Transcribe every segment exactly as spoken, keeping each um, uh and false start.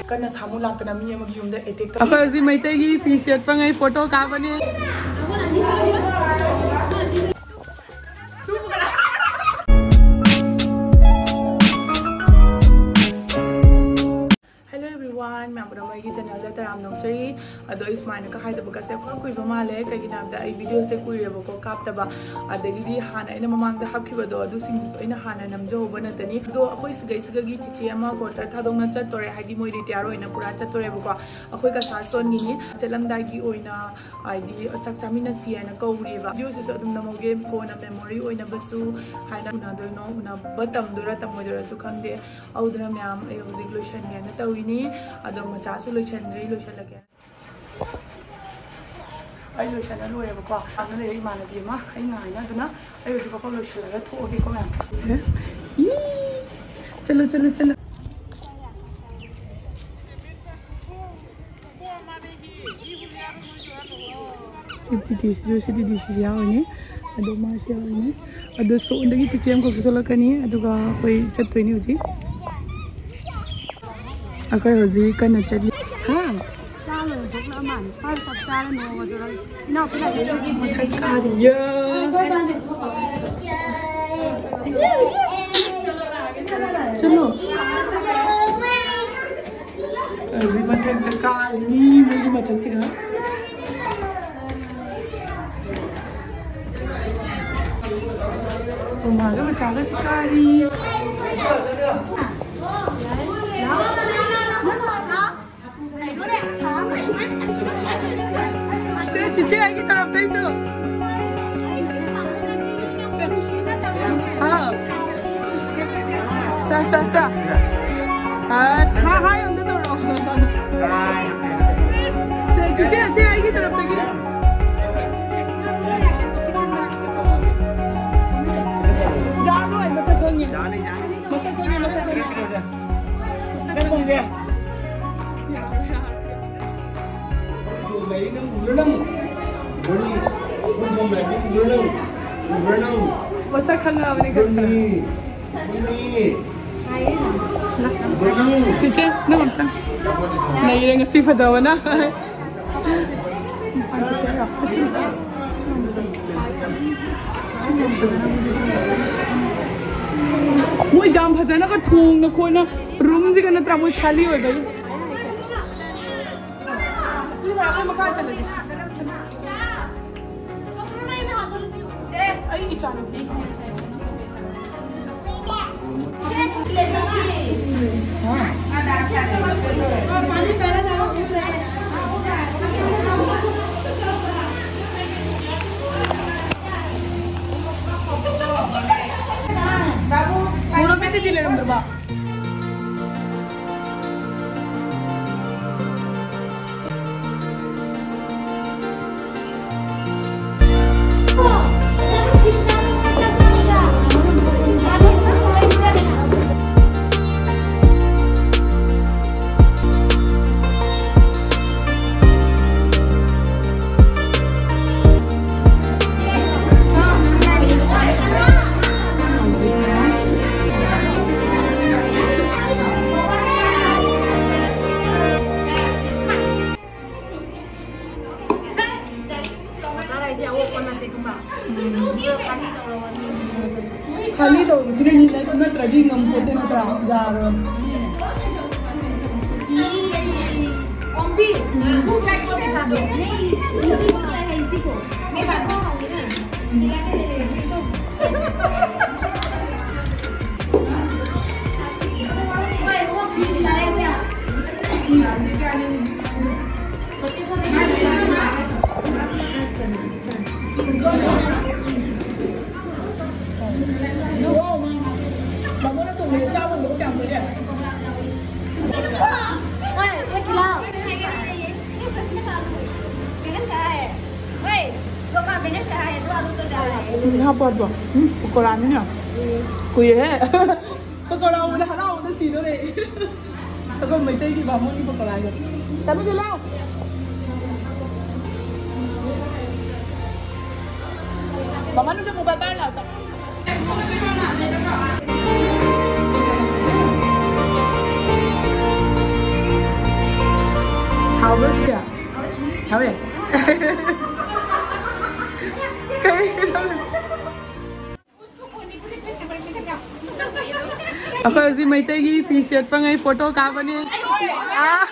ꯀꯟꯅ ꯁꯥꯃꯨ ꯂꯥꯛꯇꯅ ꯃꯤ ꯑꯃꯒꯤ ꯌꯨꯝꯗ ꯑꯦꯇꯦꯛ ꯇꯧ꯫ ꯑꯩꯈꯣꯏ ꯍꯧꯖꯤꯛ ꯃꯩꯇꯩꯒꯤ ꯐꯤ ꯁꯦꯠꯄꯉꯩ ꯐꯣꯇꯣ ꯀꯥꯞꯄꯅꯤ꯫ Hello everyone, ꯃꯌꯥꯝ ꯄꯨꯝꯅꯃꯛ ꯑꯩꯒꯤ ꯆꯦꯅꯦꯜꯗ ꯇꯔꯥꯝꯅ ꯑꯣꯛꯆꯔꯤ꯫ ꯑꯗꯣ ꯑꯩ ꯁꯨꯃꯥꯏꯅꯒ ꯍꯥꯏꯗꯕꯒꯁꯦ ꯈꯔ ꯀꯨꯏꯕ ꯃꯥꯜꯂꯦ, ꯀꯩꯒꯤꯅꯣ ꯍꯥꯏꯕꯗ ꯑꯩ ꯚꯤꯗꯤꯑꯣꯁꯦ ꯀꯨꯏꯔꯦꯕꯀꯣ ꯀꯥꯞꯇꯕ꯫ ꯑꯗꯒꯤꯗꯤ ꯍꯥꯟꯅ ꯑꯩꯅ ꯃꯃꯥꯡꯗ ꯍꯥꯞꯈꯤꯕꯗꯣ ꯑꯗꯨꯁꯤꯡꯗꯨꯁꯨ ꯑꯩꯅ ꯍꯥꯟꯅ ꯅꯝꯖꯍꯧꯕ ꯅꯠꯇꯅꯤ꯫ ꯑꯗꯣ ꯑꯩꯈꯣꯏ ꯁꯤꯒꯩꯁꯤꯒꯒꯤ ꯆꯤꯆꯦ ꯑꯃ ꯀ꯭ꯋꯥꯇꯔ ꯊꯥꯗꯣꯛꯅ ꯆꯠꯇꯣꯔꯦ, ꯍꯥꯏꯗꯤ ꯃꯣꯏ ꯔꯤꯇꯥꯌꯔ ꯑꯣꯏꯅ ꯄꯨꯔꯥ ꯆꯠꯇꯣꯔꯦꯕꯀꯣ꯫ ꯑꯩꯈꯣꯏ ꯀꯁꯥꯔ ꯁꯣꯟꯒꯤꯅꯤ꯫ ꯆꯠꯂꯝꯗꯥꯏꯒꯤ ꯑꯣꯏꯅ ꯍꯥꯏꯗꯤ ꯆꯥꯛ ꯆꯥꯃꯤꯟꯅꯁꯤ ꯍꯥꯏꯅ ꯀꯧꯔꯤꯕ꯫ ꯚꯤꯗꯤꯑꯣꯁꯤꯁꯨ ꯑꯗꯨꯝ ꯅꯝꯍꯧꯒꯦ, ꯀꯣꯟꯅ ꯃꯦꯃꯣꯔꯤ ꯑꯣꯏꯅꯕꯁꯨ ꯍꯥꯏꯅ꯫ ꯎꯅꯗꯣꯏꯅꯣ, ꯎꯅꯕ ꯇꯝꯗꯣꯏꯔꯥ ꯇꯝꯃꯣꯏꯗꯣꯏꯔꯥꯁꯨ ꯈꯪꯗꯦ꯫ ꯑꯗꯨꯅ ꯃꯌꯥꯝ, ꯑꯩ ꯍꯧꯖꯤꯛ ꯂꯣꯏꯁꯟꯒꯦꯅ ꯇꯧꯔꯤꯅꯤ꯫ ꯑꯗꯣ ꯃꯆꯥꯁꯨ ꯂꯣꯏꯁꯟꯗ꯭ꯔꯤ, ꯂꯣꯏꯁꯜꯂꯒꯦ꯫ ꯑꯩ ꯂꯣꯏꯁꯜꯂ ꯂꯣꯏꯔꯦꯕꯀꯣ꯫ ꯑꯥꯗ ꯂꯩꯔꯦ ꯏꯃꯥꯟꯅꯕꯤ ꯑꯃ ꯑꯩ ꯉꯥꯏꯅ, ꯑꯗꯨꯅ ꯑꯩ ꯍꯧꯖꯤꯛ ꯐꯥꯎꯕ ꯂꯣꯏꯁꯜꯂꯒ ꯊꯣꯛꯑꯒꯦꯀꯣ ꯃꯌꯥꯝ꯫ ꯆꯠꯂꯣ, ꯆꯠꯂꯣ, ꯆꯠꯂꯣ꯫ ꯁꯤ ꯇꯤꯇꯤꯁꯤꯁꯨ, ꯁꯤ ꯇꯤꯇꯤꯁꯤꯁꯨ ꯌꯥꯎꯔꯅꯤ꯫ ꯑꯗꯣ ꯃꯥꯁꯨ ꯌꯥꯎꯔꯅꯤ꯫ ꯑꯗꯣ ꯁꯣꯝꯗꯒꯤ ꯆꯤꯆꯦ ꯑꯃꯈꯛꯁꯨ ꯊꯣꯛꯂꯛꯀꯅꯤ꯫ ꯑꯗꯨꯒ ꯑꯩꯈꯣꯏ ꯆꯠꯇꯣꯏꯅꯤ ꯍꯧꯖꯤꯛ꯫ ꯑꯩꯈꯣꯏ ꯍꯧꯖꯤꯛ ꯀꯟꯅ ꯆꯠꯂꯤ꯫ ꯍꯥ? ꯆꯥ ꯂꯣꯏꯔ ꯊꯣꯛꯂꯛꯑ ꯃꯥꯜꯂꯦ꯫ ꯃꯥ ꯆꯥꯛ ꯆꯥꯔꯅꯤ ꯍꯥꯏꯕꯗꯨꯗ ꯏꯅꯥꯎꯄꯤ ꯂꯥꯛꯑꯦ꯫ ꯃꯊꯛ ꯀꯥꯔꯤꯌꯦ꯫ ꯆꯠꯂꯣ꯫ ꯍꯧꯖꯤꯛ ꯃꯊꯛꯇ ꯀꯥꯔꯤꯅꯤ, ꯃꯣꯏꯒꯤ ꯃꯊꯛꯁꯤꯗ꯫ ꯃꯃꯥꯒ ꯃꯆꯥꯒꯁꯨ ꯀꯥꯔꯤ꯫ ꯁꯦ, ꯆꯤꯆꯦ, ꯑꯩꯒꯤ ꯇꯔꯞꯇꯩꯁꯨ꯫ ꯁꯦ꯫ ꯍꯥꯎ꯫ ꯁꯥ, ꯁꯥ, ꯁꯥ꯫ ꯑꯁ, ꯍꯥ, ꯍꯥꯏ ꯑꯝꯇ ꯇꯧꯔꯣ꯫ ꯁꯦ, ꯆꯤꯆꯦ, ꯁꯦ, ꯑꯩꯒꯤ ꯇꯔꯞꯇꯒꯤ꯫ ꯖꯥꯔꯣꯏ, ꯃꯁꯛ ꯈꯪꯉꯦ꯫ ꯃꯁꯛ ꯈꯪꯉꯦ, ꯃꯁꯛ ꯈꯪꯉꯦ꯫ ꯅꯪ ꯎꯔꯅꯪ꯫ ꯎꯔꯅꯪ꯫ ꯃꯁꯛ ꯈꯪꯉꯕꯅꯤ ꯈꯔ ꯈꯔ꯫ ꯆꯤꯆꯦ, ꯅꯪ ꯑꯝꯇꯪ ꯅꯩꯔꯦ ꯉꯁꯤ ꯐꯖꯕꯅ꯫ ꯃꯣꯏ ꯌꯥꯝ ꯐꯖꯅꯒ ꯊꯣꯡꯅ ꯈꯣꯠꯅ ꯔꯨꯝꯁꯤꯒ ꯅꯠꯇ꯭ꯔꯥ ꯃꯣꯏ ꯈꯥꯂꯤ ꯑꯣꯏꯕꯒꯤ꯫ ꯑꯩ ꯏꯆꯥꯅꯨꯄꯤ꯫ ꯄꯨꯔꯥ ꯃꯩꯇꯩꯗꯤ ꯂꯩꯔꯝꯗ꯭ꯔꯕ? ꯃꯈꯥ ꯂꯥꯏꯁꯦ ꯑꯋꯣꯛꯄ ꯅꯠꯇꯦ ꯈꯪꯕ? ꯎꯝ꯫ ꯑꯗꯨ ꯈꯥꯂꯤ ꯇꯧꯔꯕꯅꯤ꯫ ꯈꯥꯂꯤ ꯇꯧꯕꯁꯤꯅ ꯅꯠꯇ꯭ꯔꯗꯤ ꯉꯝꯄꯣꯠꯇꯦ ꯅꯠꯇ꯭ꯔꯥ? ꯌꯥꯔꯣꯏ꯫ ꯑꯣꯝꯕꯤ, ꯄꯨꯡ ꯀꯌꯥꯒꯤ ꯇꯤꯀꯦꯠ ꯊꯥꯗꯣꯏ? ꯅꯪ ꯏꯁꯤꯡ ꯀꯌꯥ ꯍꯩꯁꯤꯀꯣ? ꯃꯦ ꯕꯥꯕꯨ ꯍꯥꯎꯏꯅ꯫ ꯎꯝ, ꯍꯥꯞꯄꯣ, ꯍꯥꯞꯄꯣ꯫ ꯎꯝ, ꯄꯀꯣꯔꯥꯅꯤꯅꯦ꯫ ꯀꯨꯏꯔꯦꯍꯦ꯫ ꯄꯀꯣꯔꯥ ꯎꯕꯗ ꯍꯔꯥꯎꯕꯗ ꯁꯤꯗꯣꯔꯦ꯫ ꯑꯩꯈꯣꯏ ꯃꯩꯇꯩꯒꯤ ꯕꯥꯃꯣꯟꯒꯤ ꯄꯀꯣꯔꯥꯁꯦ꯫ ꯆꯥꯃꯤꯟꯁꯦ ꯂꯥꯎ꯫ ꯕꯥꯃꯣꯟꯁꯦ mobile ꯄꯥꯏꯔ ꯂꯥꯎ꯫ ꯍꯥꯎꯕ꯭ꯔꯣ ꯆꯤꯆꯦ? ꯍꯥꯎꯋꯦ꯫ ꯀꯩꯅꯣ? ꯑꯩꯈꯣꯏ ꯍꯧꯖꯤꯛ ꯃꯩꯇꯩꯒꯤ ꯐꯤ ꯁꯦꯠꯄꯉꯩ ꯐꯣꯇꯣ ꯀꯥꯞꯄꯅꯤ꯫ ꯑꯥ,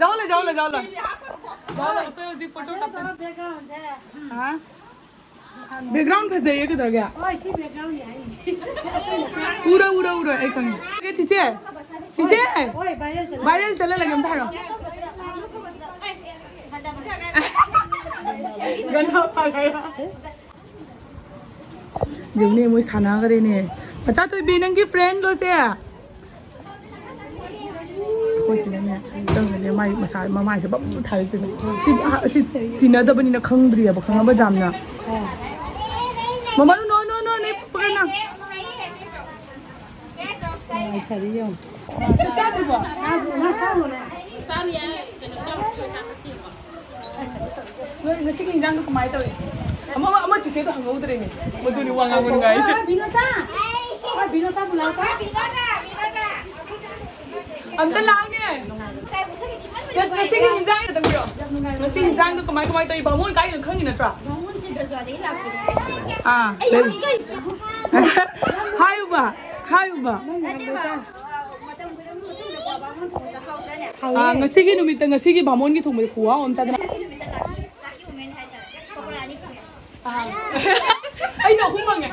ꯖꯥꯎꯂ, ꯖꯥꯎꯂ, ꯖꯥꯎꯂ꯫ ꯖꯥꯎꯂ, ꯑꯩꯈꯣꯏ ꯍꯧꯖꯤꯛ ꯐꯣꯇꯣ ꯀꯥꯞꯄꯅꯤ꯫ ꯍꯥ? ꯕꯦꯛꯒ꯭ꯔꯥꯎꯟ ꯐꯖꯩꯌꯦ, ꯀꯩꯗꯧꯔꯒꯦ? ꯍꯣꯏ, ꯁꯤ ꯕꯦꯛꯒ꯭ꯔꯥꯎꯟ ꯌꯥꯏ꯫ ꯎꯔꯣ, ꯎꯔꯣ, ꯎꯔꯣ, ꯑꯩ ꯈꯪꯉꯦ꯫ ꯆꯤꯆꯦ, ꯆꯤꯆꯦ, ꯍꯣꯏ, ꯚꯥꯏꯔꯦꯜ ꯆꯠꯂꯦ꯫ ꯚꯥꯏꯔꯦꯜ ꯆꯠꯂ ꯂꯩꯒꯦ, ꯑꯝꯇ ꯍꯥꯏꯔꯣ꯫ ꯒꯟꯙꯥ ꯐꯥꯈ꯭ꯔꯦ꯫ ꯌꯦꯡꯅꯦ, ꯃꯣꯏ ꯁꯥꯟꯅꯈ꯭ꯔꯦꯅꯦ꯫ ꯃꯆꯥ ꯊꯣꯏꯕꯤ, ꯅꯪꯒꯤ ꯐ꯭ꯔꯦꯟꯂꯣ ꯁꯦ? ꯑꯩꯈꯣꯏ ꯁꯤꯗꯅꯦ, ꯆꯪꯉꯅꯦ, ꯃꯥꯏ ꯃꯁꯥ, ꯃꯃꯥꯏꯁꯦ ꯕꯝ ꯊꯥꯔꯛꯇꯣꯏꯅꯦ꯫ ꯁꯤ, ꯑ, ꯁꯤ ꯇꯤꯟꯅꯗꯕꯅꯤꯅ ꯈꯪꯗ꯭ꯔꯤꯑꯕ, ꯈꯪꯉꯕ ꯖꯥꯝꯅ? ꯃꯃꯥ, ꯅꯣ, ꯅꯣ, ꯅꯣ, ꯅꯦ, ꯄꯨꯔꯛꯑꯣ ꯅꯪ꯫ ꯆꯥꯛ ꯆꯥꯗ꯭ꯔꯤꯕꯣ? ꯅꯣꯏ ꯉꯁꯤꯒꯤ ꯏꯟꯖꯥꯡꯗꯣ ꯀꯃꯥꯏꯅ ꯇꯧꯏ? ꯑꯃ, ꯑꯃ, ꯑꯃ ꯆꯤꯆꯦꯗꯣ ꯍꯪꯍꯧꯗ꯭ꯔꯦꯅꯦ꯫ ꯃꯗꯨꯅꯤ ꯋꯥ ꯉꯥꯡꯕ ꯅꯨꯡꯉꯥꯏꯔꯤꯁꯦ꯫ ꯕꯤꯅꯣꯇꯥ! ꯑꯣ, ꯕꯤꯅꯣꯇꯥ ꯕꯨꯂꯥꯎꯇꯥ! ꯑꯝꯇ ꯂꯥꯡꯉꯦ꯫ ꯉꯁꯤꯒꯤ ꯏꯟꯖꯥꯡ ꯈꯤꯇꯪ ꯄꯤꯔꯛꯑꯣ꯫ ꯉꯁꯤ ꯏꯟꯖꯥꯡꯗꯣ ꯀꯃꯥꯏ, ꯀꯃꯥꯏ ꯇꯧꯏ? ꯕꯥꯃꯣꯟ ꯀꯥꯏꯗꯅꯣ ꯈꯪꯉꯤ ꯅꯠꯇ꯭ꯔꯥ? ꯑꯥ, ꯂꯩ꯫ ꯍꯥꯏꯌꯨꯕ, ꯍꯥꯏꯌꯨꯕ꯫ ꯑꯥ, ꯉꯁꯤꯒꯤ ꯅꯨꯃꯤꯠꯇ ꯉꯁꯤꯒꯤ ꯕꯥꯃꯣꯟꯒꯤ ꯊꯣꯡꯕꯁꯦ ꯈꯨꯍꯥꯎ ꯑꯃ ꯆꯥꯗꯅ꯫ ꯑꯥ꯫ ꯑꯩꯅ ꯑꯍꯨꯝ ꯐꯪꯉꯦ꯫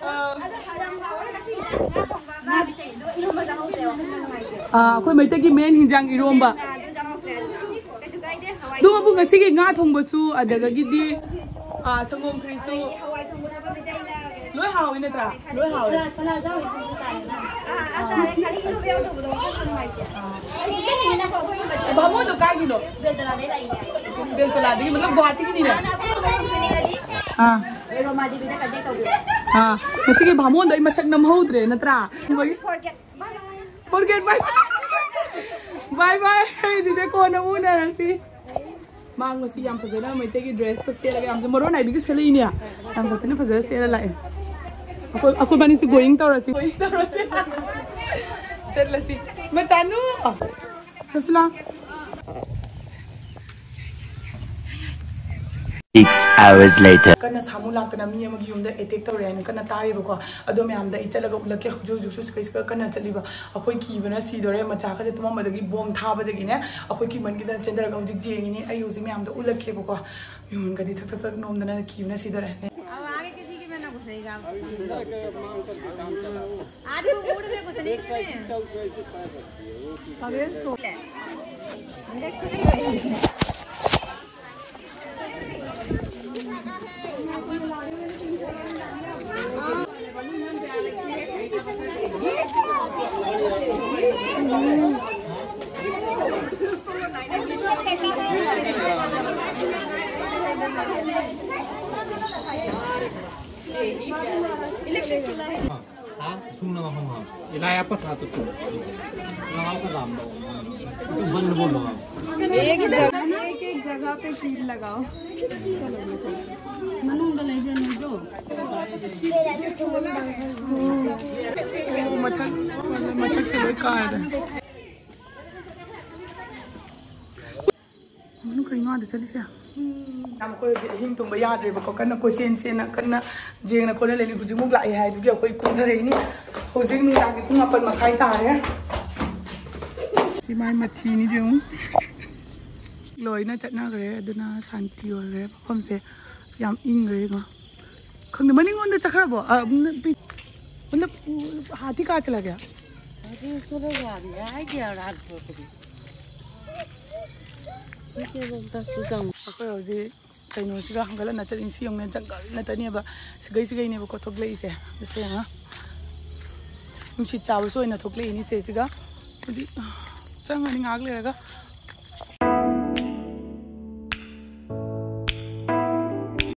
ꯑꯥ꯫ ꯑꯥ, ꯑꯩꯈꯣꯏ ꯃꯩꯇꯩꯒꯤ ꯃꯦꯟ ꯍꯤꯟꯖꯥꯡ ꯏꯔꯣꯝꯕ꯫ ꯑꯗꯨꯒꯕꯨ ꯉꯁꯤꯒꯤ ꯉꯥ ꯊꯣꯡꯕꯁꯨ, ꯑꯗꯒꯤꯗꯤ, ꯑꯥ, ꯁꯪꯒꯣꯝ ꯈ꯭ꯔꯤꯁꯨ꯫ ꯂꯣꯏ ꯍꯥꯎꯋꯤ ꯅꯠꯇ꯭ꯔꯥ? ꯂꯣꯏ ꯍꯥꯎꯋꯤ꯫ ꯕꯥꯃꯣꯟꯗꯣ ꯀꯥꯏꯒꯤꯅꯣ? ꯕꯦꯜꯇꯣꯂꯥꯗꯒꯤ, ꯃꯇꯂꯕ ꯒꯨꯋꯥꯍꯥꯇꯤꯒꯤꯅꯤꯅꯦ꯫ ꯑꯥ꯫ ꯑꯥ, ꯉꯁꯤꯒꯤ ꯕꯥꯃꯣꯟꯗꯣ ꯑꯩ ꯃꯁꯛ ꯅꯝꯍꯧꯗ꯭ꯔꯦ ꯅꯠꯇ꯭ꯔꯥ? Forget, bye bye꯫ Bye bye꯫ ꯑꯩ ꯁꯤꯗ ꯀꯣꯟꯅ ꯎꯅꯔꯁꯤ꯫ ꯃꯥꯡꯕꯁꯤ ꯌꯥꯝ ꯐꯖꯅ ꯃꯩꯇꯩꯒꯤ dressꯀ ꯁꯦꯠꯂꯒ ꯌꯥꯝ ꯃꯔꯣꯟ ꯅꯥꯏꯕꯤꯒ ꯁꯦꯠꯂꯛꯏꯅꯦ꯫ ꯌꯥꯝ ꯐꯖꯅ ꯐꯖꯅ ꯁꯦꯠꯂ ꯂꯥꯛꯑꯦ꯫ ꯑꯩꯈꯣꯏ ꯑꯩꯈꯣꯏꯕꯥꯅꯤꯁꯨ going ꯇꯧꯔꯁꯤ꯫ Going ꯇꯧꯔꯁꯤ꯫ ꯆꯠꯂꯁꯤ꯫ ꯃꯆꯥꯅꯨ꯫ ꯆꯠꯁꯤꯂꯥ꯫ Six hours later. ꯀꯟꯅ ꯁꯥꯃꯨ ꯂꯥꯛꯇꯅ ꯃꯤ ꯑꯃꯒꯤ ꯌꯨꯝꯗ attack ꯇꯧꯔꯦ ꯍꯥꯏꯅ ꯀꯟꯅ ꯇꯥꯔꯤꯕꯀꯣ꯫ ꯑꯗꯣ ꯃꯌꯥꯝꯗ ꯑꯩ ꯆꯠꯂꯒ ꯎꯠꯂꯛꯀꯦ꯫ ꯍꯧꯖꯤꯛ ꯍꯧꯖꯤꯛꯁꯨ ꯁꯤꯈꯩꯁꯤꯒ ꯀꯟꯅ ꯆꯠꯂꯤꯕ꯫ ꯑꯩꯈꯣꯏ ꯀꯤꯕꯅ ꯁꯤꯗꯣꯔꯦ꯫ ꯃꯆꯥꯒꯁꯦ ꯇꯨꯝꯃꯝꯕꯗꯒꯤ ꯕꯣꯝ ꯊꯥꯕꯗꯒꯤꯅꯦ ꯑꯩꯈꯣꯏ ꯀꯤꯃꯟꯒꯤꯗꯅ ꯆꯦꯟꯊꯔꯒ ꯍꯧꯖꯤꯛ ꯌꯦꯡꯉꯤꯅꯤ꯫ ꯑꯩ ꯍꯧꯖꯤꯛ ꯃꯌꯥꯝꯗ ꯎꯠꯂꯛꯀꯦꯕꯀꯣ꯫ ꯃꯤꯍꯨꯟꯒꯗꯤ ꯊꯛ ꯊꯛ ꯊꯛ ꯅꯣꯝꯗꯅ ꯀꯤꯕꯅ ꯁꯤꯗꯣꯔꯦ꯫ अब आगे किसी की मैं ना घुसेगा। आधी वो मूड में घुसने के लिए। Ilai apa satu tu? Itu ban bola. एक जगह, एक एक जगह पे तीर लगाओ। ꯃꯊꯛ ꯃꯊꯛꯁꯦ ꯂꯣꯏ ꯀꯥꯏꯔꯦ꯫ ꯃꯅꯨꯡ ꯀꯩꯅꯣ ꯑꯥꯗ ꯆꯠꯂꯤꯁꯦ? ꯌꯥꯝ ꯑꯩꯈꯣꯏ ꯍꯧꯖꯤꯛ ꯑꯍꯤꯡ ꯇꯨꯝꯕ ꯌꯥꯗ꯭ꯔꯦꯕꯀꯣ꯫ ꯀꯟꯅ ꯀꯣꯏꯆꯦꯟ ꯆꯦꯟꯅ ꯀꯟꯅ ꯌꯦꯡꯅ ꯈꯣꯠꯅ ꯂꯩꯔꯤ꯫ ꯍꯧꯖꯤꯛꯃꯨꯛ ꯂꯥꯛꯑꯦ ꯍꯥꯏꯗꯨꯒꯤ ꯑꯩꯈꯣꯏ ꯀꯨꯝꯊꯔꯛꯏꯅꯤ꯫ ꯍꯧꯖꯤꯛ ꯅꯨꯡꯗꯥꯡꯒꯤ ꯄꯨꯡ ꯃꯥꯄꯟ ꯃꯈꯥꯏ ꯇꯥꯔꯦ꯫ ꯁꯤ ꯃꯥꯏ ꯃꯊꯤꯅꯤꯗꯤ ꯑꯃꯨꯛ꯫ ꯂꯣꯏꯅ ꯆꯠꯅꯈ꯭ꯔꯦ꯫ ꯑꯗꯨꯅ ꯁꯥꯟꯇꯤ ꯑꯣꯏꯈ꯭ꯔꯦ ꯃꯐꯝꯁꯦ꯫ ꯌꯥꯝ ꯏꯪꯈ꯭ꯔꯦꯀꯣ꯫ ꯈꯪꯗꯦ, ꯃꯅꯤꯡꯂꯣꯝꯗ ꯆꯠꯈ꯭ꯔꯕꯣ? ꯑ, ꯎꯝ, ꯄꯤ-, मतलब, ꯎ, हाथी कहाँ चला गया? हाथी चला गया, आ गया रात को। ठीक है, वो दस से जाऊँ। ꯑꯩꯈꯣꯏ ꯍꯧꯖꯤꯛ ꯀꯩꯅꯣꯁꯤꯒ ꯍꯪꯒꯠ ꯍꯟꯗ ꯆꯠꯂꯤꯅꯤ꯫ ꯁꯤ ꯌꯦꯡꯉꯨꯅꯦ, ꯖꯪꯒꯜ ꯅꯠꯇꯅꯦꯕ꯫ ꯁꯤꯒꯩ ꯁꯤꯒꯩꯅꯦꯕꯀꯣ ꯊꯣꯛꯂꯛꯏꯁꯦ꯫ ꯁꯦ ꯌꯦꯡꯉꯣ꯫ ꯅꯨꯡꯁꯤꯠ ꯆꯥꯕꯁꯨ ꯑꯣꯏꯅ ꯊꯣꯛꯂꯛꯏꯅꯤ ꯁꯤꯁꯤꯒ꯫ ꯍꯧꯖꯤꯛ ꯆꯪꯉꯅꯤ ꯉꯥꯏꯍꯥꯛ ꯂꯩꯔꯒ꯫